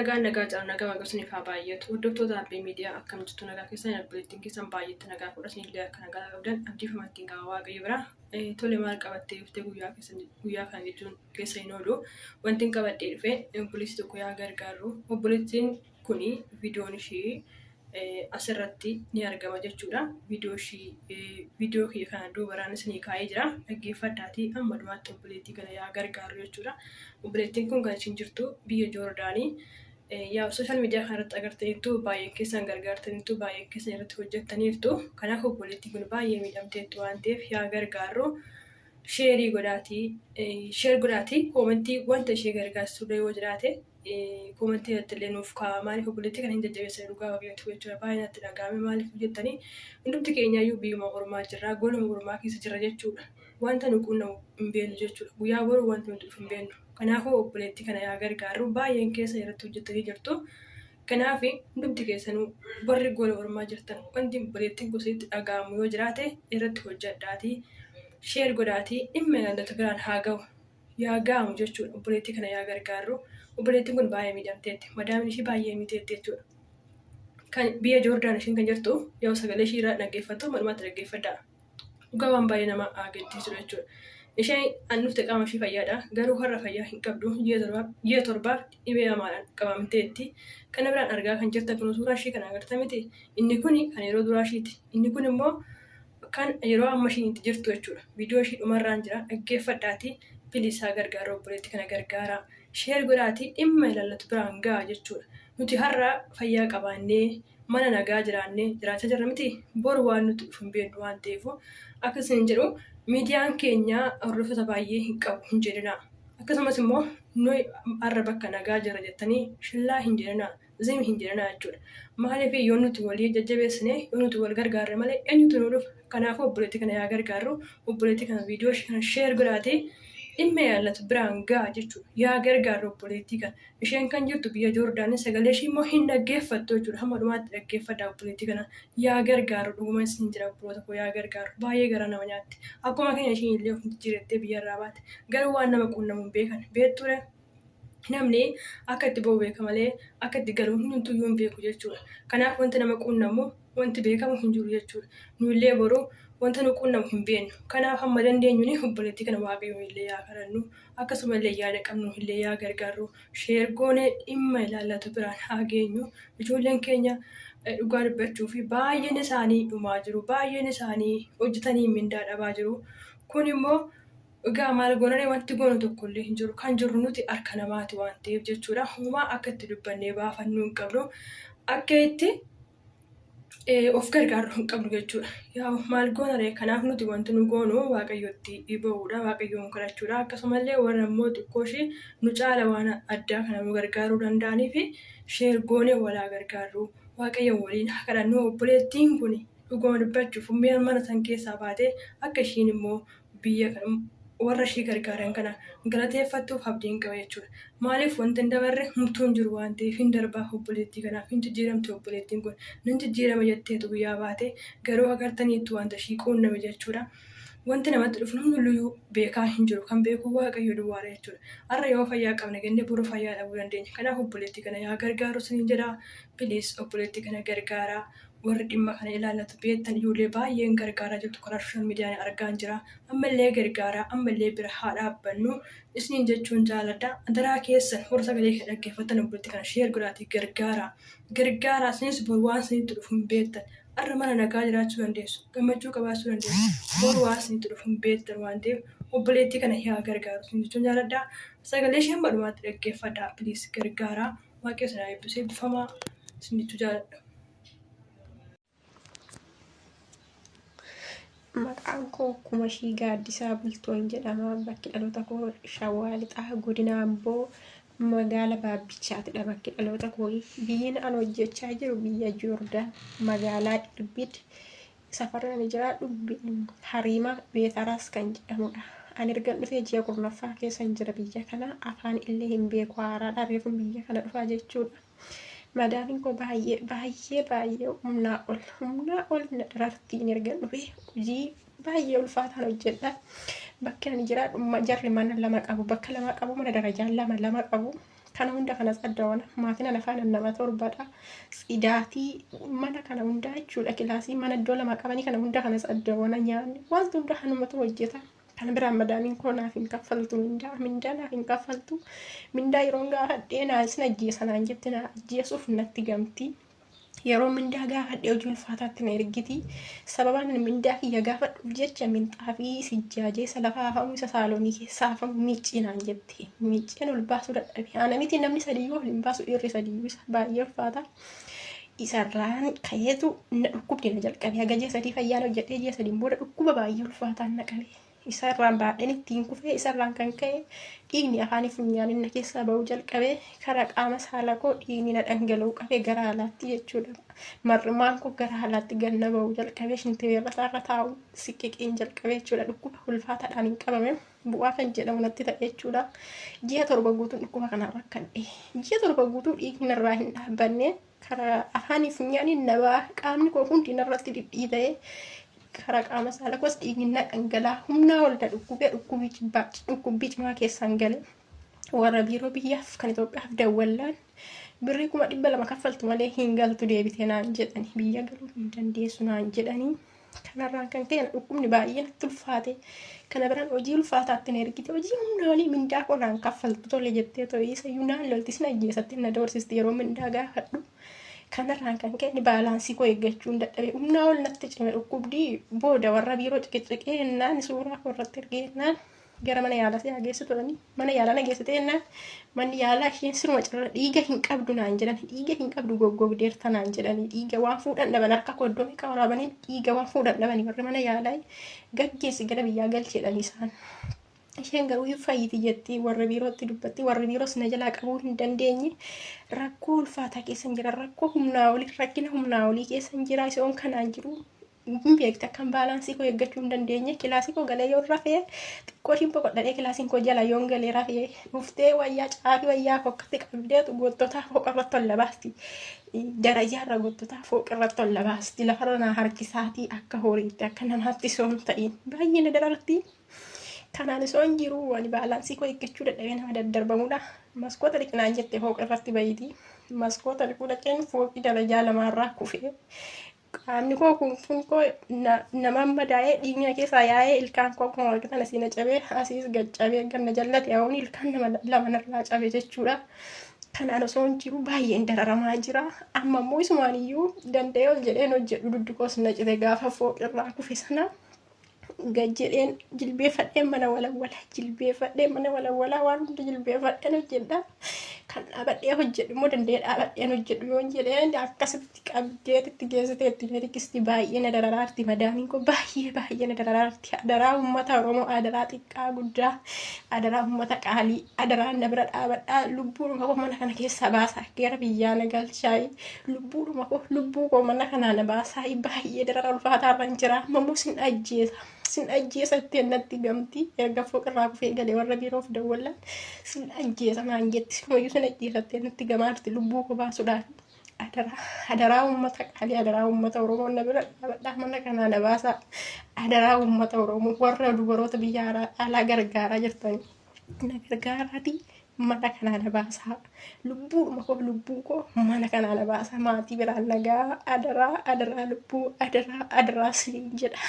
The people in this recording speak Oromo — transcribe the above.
Nagaan nagaa jira, nagaa waaqa isiniif haa baay'atu. Hordoftoota Abbee Miidiyaa, akkam jirtu? Nagaa keessan? Obboleettiin keessan baay'eetti nagaa fudha. Isinillee akka nagaa qabdan abdii fi amantiin qaba Waaqayyo bira. Tole, maal qabattee dhuftee guyyaa keessan guyyaa kana jechuun keessa hin oolu. Wanti hin qabadhee dhufe, obboleessi tokko yaa gargaarru. Obboleettiin kuni viidiyoon ishii asirratti ni argama jechuudha. Viidiyoo ishii viidiyoo kiyya kana duubaraan isinii kaa'ee jira. Dhaggeeffadhaatii amma dhumaatti obboleettii kana yaa gargaarru jechuudha. Obboleettiin kun kan ishiin jirtu biyya Joordaanii. Yaa social media kanarratti agartaniittu, baay'een keessan gargaartaniittu, baay'een keessan irratti hojjettaniirtu. Kanaaf obboleettiin kun baay'ee miidhamteettu waan ta'eef yaa gargaarru. Share godhaatii, share godhaatii, comment wanta ishee gargaarsisu yoo jiraate comment irratti illee nuuf kaa'a. Maaliif obboleettii kana hin jajjabeessan? Dhugaa Waaqayyootti jechuudha. Baay'ee natti dhaga'ame. Maaliif jettanii, hundumti keenyaayyuu biyyuma ormaa jirra. Goluma ormaa keessa jirra jechuudha. Wanta nu quunnamu hin beeknu jechuudha. Guyyaa boruu wanta nuti dhufu hin beeknu. Kanaafuu obboleettii kana yaa gargaarru. Baay'een keessa irratti hojjettanii jirtu. Kanaaf hundumti keessanuu warri gola ormaa jirtan, wanti obboleettiin kun isinitti dhaga'amu yoo jiraate irratti hojjedhaatii, share godhaatii, dhimma ilaallatu biraan haa ga'u. Yaa ga'amu jechuudha. Obboleettii kana yaa gargaarru. Obboleettiin kun baay'ee miidhamteetti. Madaamin ishii baay'ee miiteetti jechuudha. Kan biyya Joordaan ishiin kan jirtu yoo sagalee ishii irraa dhaggeeffattu malumaatti dhaggeeffadhaa. Dhugaa waan baay'ee nama gaddisiisudha jechuudha. Isheen an dhufte qaama ishii fayyaadha. Garuu har'a fayyaa hin qabdu. Ji'a 7f dhibee hamaadhaan qabamteetti. Kana biraan argaa kan jirtan kun suuraa ishii kana agarta miti. Inni kun kan yeroo duraa ishiiti. Inni kun immoo kan yeroo amma ishiin itti jirtu jechuudha. Viidiyoo ishii dhumarraan jira. Dhaggeeffadhaatii please haa gargaaru, obboleettii kana gargaara. Share godhaatii dhimma ilaallatu biraan ga'a jechuudha. Nuti har'a fayyaa qabaannee mana nagaa jiraannee jiraachaa jirra miti. Boru waan nuti dhufu hin beeknu waan ta'eef, akka isin jedhu, miidiyaan keenya hordoftoota baay'ee hin qabu hin jedhinaa. Akkasumas immoo nuyi har'a bakka nagaa jira jettanii shillaa hin jedhinaa. Zim hin jedhinaa jechuudha. Maaliif, yoo nuti walii jajjabeessine, yoo nuti wal gargaarre malee eenyutu nu dhufa? Kanaafuu obboleettii kana yaa gargaarru. Obboleettii kana viidiyoo ishee kana share godhaatii dhimma ilaallatu biraan ga'a jechuudha. Yaa gargaarru obboleettii kana. Isheen kan jirtu biyya Joordaanii, sagalee ishii immoo hin dhaggeeffattu jechuudha. Hamma dhumaatti dhaggeeffadhaa, obboleettii kana. Yaa gargaaru, dhuguma isin jira, obboloota koo, yaa gargaaru. Baay'ee garaa nama nyaatti. Akkuma keenya ishiin illee of jijjiirattee biyyarraa baate. Garuu waan nama quunnamu hin beekan. Beektuure, namni akka itti ba'u beeka malee akka itti galu hundumtuu iyyuu hin beeku jechuudha. Kanaaf wanti nama quunnamu, wanti beekamu hin jiru jechuudha. Nu illee boru wanta nu quunnamu hin beeknu. Kanaaf hamma dandeenyuun obboleettii kana Waaqayyoon illee yaa kadhannu. Akkasuma illee yaada qabnu illee yaa gargaarru. Share goonee dhimma ilaallatu biraan haa geenyu. Ijoolleen keenya dhugaa dubbachuu fi baay'een isaanii dhumaa jiru. Baay'een isaanii hojjetanii mindaa dhabaa jiru. Kun immoo egaa maal goonaree? Wanti goonu tokko illee hin jiru. Kan jirru nuti harka namaati waan ta'eef jechuudha. Homaa akka itti dubbannee baafannuu hin qabnu. Akka itti of gargaarru hin qabnu jechuudha. Yaa maal goonaree? Kanaaf nuti wanti nu goonu Waaqayyotti ba'uudha. Waaqayyoon kadhachuudha. Akkasumallee warra immoo xiqqoo ishii nu caala waan addaa kana nu gargaaruu danda'anii fi share goonee walaa gargaarru. Waaqayyoon waliin haa kadhannu. Obboleettiin kun dhuguma dubbachuuf mana san keessaa baatee akka ishiin immoo biyya warra ishii gargaaran kana galateeffattuuf abdiin qaba jechuudha. Maaliif, wanti hin dabarre murtuun jiru waan ta'eef hin darbaa. Obboleettii kanaaf hin jijjiiramte. Obboleettiin kun nan jijjiirama jetteetu guyyaa baate, garuu agartaniittu wanta ishii quunname jechuudha. Wanti namatti dhufu hundumtuu beekaa hin jiru. Kan beeku Waaqayyo duwwaadha jechuudha. Har'a yoo fayyaa qabna jennee boru fayyaa dhabuu dandeenya. Kanaaf obboleettii kana yaa gargaaru isiniin jedha. Please, obboleettii kana gargaaraa. Warri dhimma kana ilaallatu beektan, ijoollee baay'een gargaaraa jirtu, karaa social media argaan jira. Ammallee gargaaraa, ammallee bira haa dhaabbannu isiniin jechuun jaaladha. Adaraa keessan, warra sagalee kana dhaggeeffattan, obboleettii kana share godhaatii gargaaraa. Gargaaraa, isinis boru waan isinitti dhufu hin beektan. Har'a mana nagaa jiraachuu dandeessu. Gammachuu qabaachuu dandeessu. Boru waan isinitti dhufu hin beektan waan ta'eef obboleettii kana yaa gargaaru isin jechuun jaaladha. Sagalee ishee hamma dhumaatti dhaggeeffadhaa. Please gargaaraa. Waaqayyo isin haa eebbisu. Eebbifamaa isin jechuu jaaladha. Maqaan koo Kumashii Gaaddisaa Bultoon jedhama. Bakki dhaloota koo Shawaa Lixaa, godina Amboo, magaala Baabbichaatidha bakki dhaloota koo. Biyyi an hojjechaa jiru biyya Joordaan, magaalaa Irbid. Safarri ani jiraadhu Hariima Beetaraas kan jedhamudha. Ani ergan dhufee ji'a 10ffaa keessan jira biyya kana. Afaan illee hin beeku, haaraadha, reefuun biyya kana dhufaa jechuudha. Madaamiin koo baay'ee baay'ee baay'ee humnaa ol humnaa ol na darartiin. Ergan dhufee hojii baay'ee ulfaataan hojjedha. Bakki ani jiraadhu jarri mana lama qabu, bakka lama qabu, mana darajaa lama lama qabu. Kana hunda kanas adda wana maatiin ana faana nama torbadha. Tsidaatii mana kana hundaa jechuudha kilaasii mana iddoo lama qabanii kana hunda kanas adda wana nyaanni wanti hunda kanumatu hojjeta. Kana biraan madaamiin koo naaf hin kaffaltu mindaa mindaa naaf hin kaffaltu mindaa yeroon gaafadhee naa sin ajjeesa naan jette naa ajjeesuuf natti gamti. Yeroo mindaa gaafadhe hojii ulfaataatti na ergiti. Sababaan ani mindaa kiyya gaafadhuuf jecha minxaafii sijjaajee isa lafa hafamu isa saaloonii keessa hafamu miiccii naan jette. Miicceen ol baasuu dadhabe. Ana miti namni sadiyyuu ol hin baasu dhiirri sadiyyuu isa baay'ee ulfaata. Isarraan ka'eetu na dhukkubni na jalqabe. Haga ji'a sadii fayyaan hojjedhee ji'a sadiin booda dhukkuba baay'ee ulfaataan na qabe. Isarraan baadheen ittiin kufee isarraan kan ka'e dhiigni afaanii funyaaniin na keessaa ba'uu jalqabe karaa qaama saala koo dhiigni na dhangala'uu qabe gara alaatti jechuudha. Mar'umaan koo gara alaatti gad na ba'uu jalqabe shintibeerra isaarra taa'u siqqiqiin jalqabe jechuudha. Dhukkuba ulfaataadhaan hin qabame bu'aa kan jedhamu natti ta'e jechuudha. Ji'a 7 guutuu dhukkuba kanaan rakkadhe. Ji'a 7 guutuu dhiigni narraa hin dhaabbanne karaa afaanii funyaaniin na ba'a qaamni koo hundi narratti dhidhiita'ee karaa qaama saala koos dhiigni na dhangalaa humnaa ol na dhukkubee dhukkubbii cimaa keessaan gale warra biiroo biyyaaf kan Itoophiyaaf dawwallaan birrii 200,000 kaffaltu malee hin galtu deebitee naan jedhani biyya galuu hin dandeessu naan jedhanii kanarraan kan ka'e dhukkubni baay'ee natti ulfaate kana biraan hojii ulfaataatti na ergite hojii humnaa olii mindaa koo naan kaffaltu tole jettee tole isayyuu naan lolti sin ajjeesatti na doorsisti yeroo mindaa gaafadhu Kanarraan kan ka'e baalaansii koo eeggachuun dadhabe. Humnaa ol natti cime dhukkubdi booda warra biiroo ciqiciqee jennaan suuraa koo irratti ergee jennaan gara mana yaalaa si haa geessitu jedhanii mana yaalaa na geessite jennaan manni yaalaa isheen siruma cirra dhiiga hin qabdu naan jedhan dhiiga hin qabdu goggogdeerta naan jedhanii dhiiga waan fuudhan dhaban harka koo iddoo meeqa waraabanii dhiiga waan fuudhan dhabanii warri mana yaalaa gaggeessi gara biyyaa galchi jedhanii isaan. Isheen garuu hin fayyiti jetti warra biirootti dubbatti warri biiroos na jalaa qabuu hin dandeenye rakkoo ulfaataa keessan jira rakkoo humnaa olii rakkina humnaa olii keessan jira isoon kanaan jiru hin beekte akkan baalaansii koo eeggachuu hin dandeenye kilaasii koo galee yoon rafee xiqqoo ishiin boqodhadhee kilaasiin koo jala yoon galee rafee dhuftee wayyaa caafii wayyaa koo akkatti qabdeetu goottotaa fooqa irratti ol labaasti darajaarra goottotaa fooqa irratti ol labaasti lafarra naa harkisaatii akka horiitti akka namaatti soon ta'iin baay'ee na dararti. Kanaan osoo hin jiru ani baalaansii koo eeggachuu dadhabee nama daddarbamudha. Maskoota dhiqnaan jette fooqa irratti bahiiti. Maskoota dhiquu dhaqeen fooqii darajaa lamaarraa kufee qaamni koo kun kun koo nama madaa'ee dhiigni na keessaa yaa'ee ilkaan koo akkuma argitan asii na cabee asiis gad cabee ganna jallate haa'uun ilkaan nama lama narraa cabe jechuudha. Kanaan osoo hin jiru baay'een dararamaa jira. Amma immoo isumaan iyyuu danda'ee ol jedheen hojjedhu duddi koos na cite gaafa fooqirraa kufe sana. Gad jedheen jilbeeffadheen mana walawwala jilbeeffadheen mana walawwalaa waan hunda jilbeeffadheen hojjedha. Kan dhaabadhee hojjedhu immoo danda'ee dhaabadheen hojjedhu yoon jedheen akkasitti qabdeetitti geessitee itti na riqisti baay'ee na dararaarti madaamiin koo baay'ee baay'ee na dararaarti. Adaraa uummata Oromoo adaraa xiqqaa guddaa adaraa uummata qaalii adaraa na bira dhaabadhaa lubbuudhuma koo mana kana keessaa baasaa gara biyyaa na galchaa lubbuudhuma koo lubbuu koo mana kanaa na baasaa baay'ee darara ulfaataa irra jira mamuu sin ajjeesa sin ajjeesa ittiin natti gamti erga fooqirraa kufee galee warra biiroof dawwallaan sin ajjeesa naan jetti sinumayyuu sin ajjeesa ittiin natti gamaarti lubbuu koo baasuudhaaf adaraa adaraa uummata qaalii adaraa uummata oromoo na bira dhaabadhaa mana kanaa na baasaa adaraa uummata oromoo warra dubaroota biyya alaa gargaaraa jirtanii na gargaaraatii mana kanaa na baasaa lubbuudhuma koo lubbuu koo mana kanaa na baasaa maatii biraan nagaa adaraa adaraa lubbuu adaraa adaraa siniin jedha.